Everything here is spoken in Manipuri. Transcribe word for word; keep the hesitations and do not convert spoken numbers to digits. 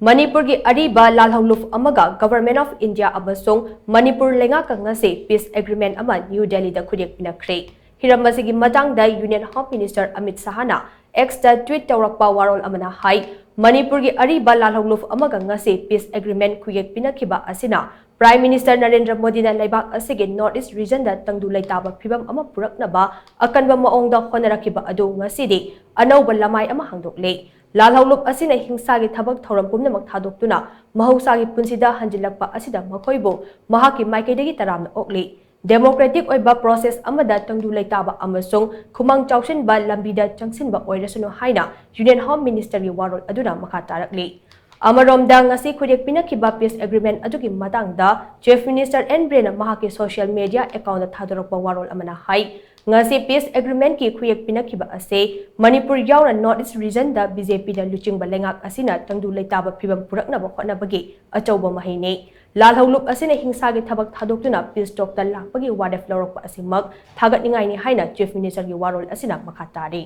ꯃꯅꯤꯄꯨꯔꯒꯤ ꯑꯔꯤꯕ ꯂꯥꯜꯍꯧꯂꯨꯞ ꯑꯃꯒ Government of India ꯑꯃꯁꯨꯡ ꯃꯅꯤꯄꯨꯔ ꯂꯩꯉꯥꯛꯀ ꯉꯁꯤ peace agreement ꯑꯃ ꯅ꯭ꯌꯨ ꯗꯦꯜꯂꯤꯗ ꯈꯨꯠꯌꯦꯛ ꯄꯤꯅꯈ꯭ꯔꯦ꯫ ꯍꯤꯔꯝ ꯑꯁꯤꯒꯤ ꯃꯇꯥꯡꯗ Union Home Minister Amit ꯁꯍꯥꯅ X ꯇ tweet ꯇꯧꯔꯛꯄ ꯋꯥꯔꯣꯜ ꯑꯃꯅ ꯍꯥꯏ, ꯃꯅꯤꯄꯨꯔꯒꯤ ꯑꯔꯤꯕ ꯂꯥꯜꯍꯧꯂꯨꯞ ꯑꯃꯒ ꯉꯁꯤ peace agreement ꯈꯨꯠꯌꯦꯛ ꯄꯤꯅꯈꯤꯕ ꯑꯁꯤꯅ Prime Minister ꯅꯔꯦꯟꯗ꯭ꯔ ꯃꯣꯗꯤꯅ ꯂꯩꯕꯥꯛ ꯑꯁꯤꯒꯤ North East region ꯗ ꯇꯪꯗꯨ ꯂꯩꯇꯥꯕ ꯐꯤꯕꯝ ꯑꯃ ꯄꯨꯔꯛꯅꯕ ꯑꯀꯟꯕ ꯃꯑꯣꯡꯗ ꯍꯣꯠꯅꯔꯛꯈꯤꯕ ꯑꯗꯨ ꯉꯁꯤꯗꯤ ꯑꯅꯧꯕ ꯂꯃꯥꯏ ꯑꯃ ꯍꯥꯡꯗꯣꯛꯂꯦ꯫ ꯂꯥꯜꯍꯧꯂꯨꯞ ꯑꯁꯤꯅ ꯍꯤꯡꯁꯥꯒꯤ ꯊꯕꯛ ꯊꯧꯔꯝ ꯄꯨꯝꯅꯃꯛ ꯊꯥꯗꯣꯛꯇꯨꯅ ꯃꯍꯧꯁꯥꯒꯤ ꯄꯨꯟꯁꯤꯗ ꯍꯟꯖꯤꯜꯂꯛꯄ ꯑꯁꯤꯗ ꯃꯈꯣꯏꯕꯨ ꯃꯍꯥꯛꯀꯤ ꯃꯥꯏꯀꯩꯗꯒꯤ ꯇꯔꯥꯝꯅ ꯑꯣꯛꯂꯤ꯫ Democratic ꯑꯣꯏꯕ process ꯑꯃꯗ ꯇꯪꯗꯨ ꯂꯩꯇꯥꯕ ꯑꯃꯁꯨꯡ ꯈꯨꯃꯥꯡ ꯆꯥꯎꯁꯤꯟꯕ ꯂꯝꯕꯤꯗ ꯆꯪꯁꯤꯟꯕ ꯑꯣꯏꯔꯁꯅꯨ ꯍꯥꯏꯅ Union Home Minister ꯒꯤ ꯋꯥꯔꯣꯜ ꯑꯗꯨꯅ ꯃꯈꯥ ꯇꯥꯔꯛꯂꯤ꯫ ꯑꯃꯔꯣꯝꯗ, ꯉꯁꯤ ꯈꯨꯠꯌꯦꯛ ꯄꯤꯅꯈꯤꯕ peace agreement ꯑꯗꯨꯒꯤ ꯃꯇꯥꯡꯗ Chief Minister ꯑꯦꯟ ꯕꯤꯔꯦꯟꯅ ꯃꯍꯥꯛꯀꯤ social media account ꯗ ꯊꯥꯗꯣꯔꯛꯄ ꯋꯥꯔꯣꯜ ꯑꯃꯅ ꯍꯥꯏ, ꯉꯁꯤ peace agreement ꯀꯤ ꯈꯨꯠꯌꯦꯛ ꯄꯤꯅꯈꯤꯕ ꯑꯁꯤ ꯃꯅꯤꯄꯨꯔ ꯌꯥꯎꯅ North East region ꯗ BJP ꯅ ꯂꯨꯆꯤꯡꯕ ꯂꯩꯉꯥꯛ ꯑꯁꯤꯅ ꯇꯪꯗꯨ ꯂꯩꯇꯥꯕ ꯐꯤꯕꯝ ꯄꯨꯔꯛꯅꯕ ꯍꯣꯠꯅꯕꯒꯤ ꯑꯆꯧꯕ ꯃꯍꯩꯅꯤ꯫ ꯂꯥꯜꯍꯧꯂꯨꯞ ꯑꯁꯤꯅ ꯍꯤꯡꯁꯥꯒꯤ ꯊꯕꯛ ꯊꯥꯗꯣꯛꯇꯨꯅ peace talk ꯇ ꯂꯥꯛꯄꯒꯤ ꯋꯥꯔꯦꯞ ꯂꯧꯔꯛꯄ ꯑꯁꯤꯃꯛ ꯊꯥꯒꯠꯅꯤꯡꯉꯥꯏꯅꯤ ꯍꯥꯏꯅ Chief Minister ꯒꯤ ꯋꯥꯔꯣꯜ ꯑꯁꯤꯅ ꯃꯈꯥ ꯇꯥꯔꯤ꯫